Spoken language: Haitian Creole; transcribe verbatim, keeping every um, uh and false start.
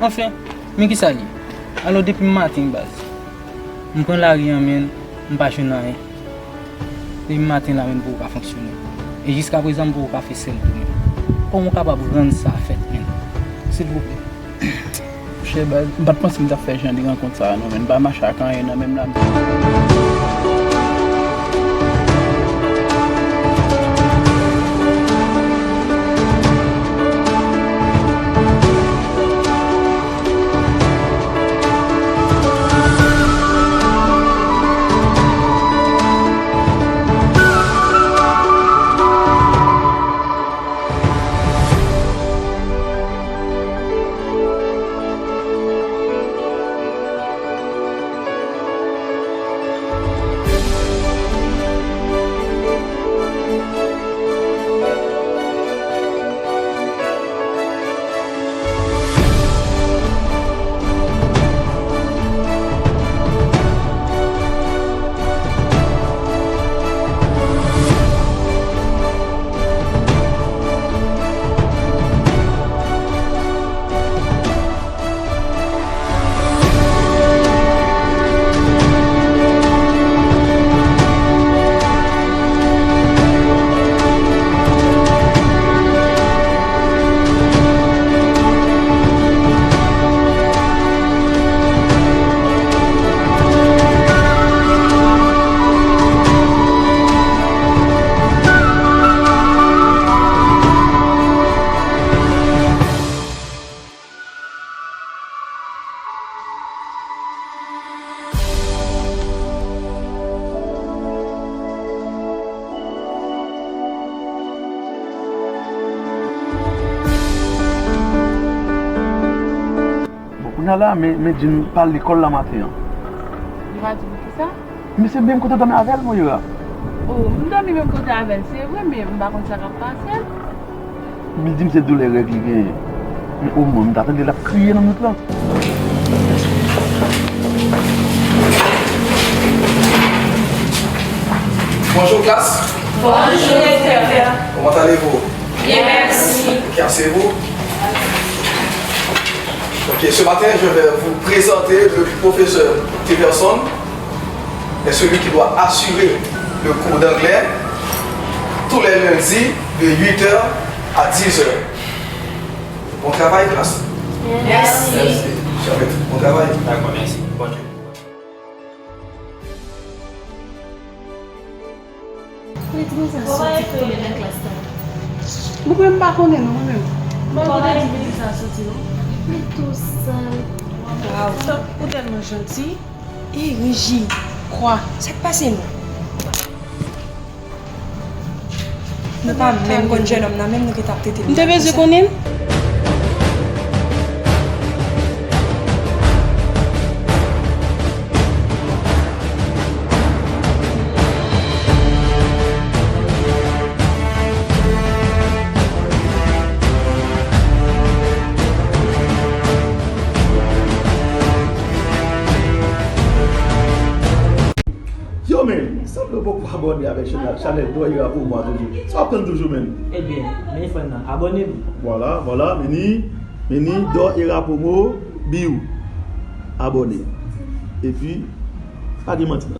Anfen, men kisa l ye? Alò, depi maten, baz, m pran lari an, men m pa jwenn anyen. Depi maten la, men m poko ka fonksyone. E jiska prezan, m poko ka fè sèl tou, men. Kòman w kapab rann sa fèt, men? Silvouplè. Monchè, baz, m pa t panse m t ap fè jan de rankont sa a, non, men m pa mache ak anyen nan men m la. Bon, kounye a la, men, men Jean pa al lekòl la maten an. Li pa di m kisa? Men se menm kote w dòmi avè l, Moira. O, m dòmi menm kote avè l, se vre, men m pa konn sa k ap pase l. Li di m se doulè règ li genyen. Men omwen, m ta tande l ap kriye nan nout lan. Bonjour classe. Bonjour, directeur. Comment allez-vous? Bien, merci. Ok, asseyez-vous. Ok, ce matin, je vais vous présenter le professeur Teverson, est celui qui doit assurer le cours d'anglais tous les lundis de huit heures à dix heures. Bon travail, classe. Merci. Merci. Bon travail. D'accord, merci. Bonne journée. Kote ti betiz sa soti tonbe nan klas la? Mwen menm m pa konnen non, mwen menm. Mwen pa kote ti betiz sa soti non. Li tou sal. Waw, ou tèlman janti. E Reji, kwa, sa k pase nou? Nou pa menm konn jennonm nan, menm nou gentan ap trete l. M te bezwen konnen l. Yo, men, sanble w poko abòne avèk chanèl, chanèl Dò Ira Pou Mwa toujou. Sa w ap tann toujou, men? Ebyen, men frè m nan, abòne m. Vwala, vwala, vini, vini, Dò Ira Pou Mwa, biw. Abòne. Epi, pa gen manti nan.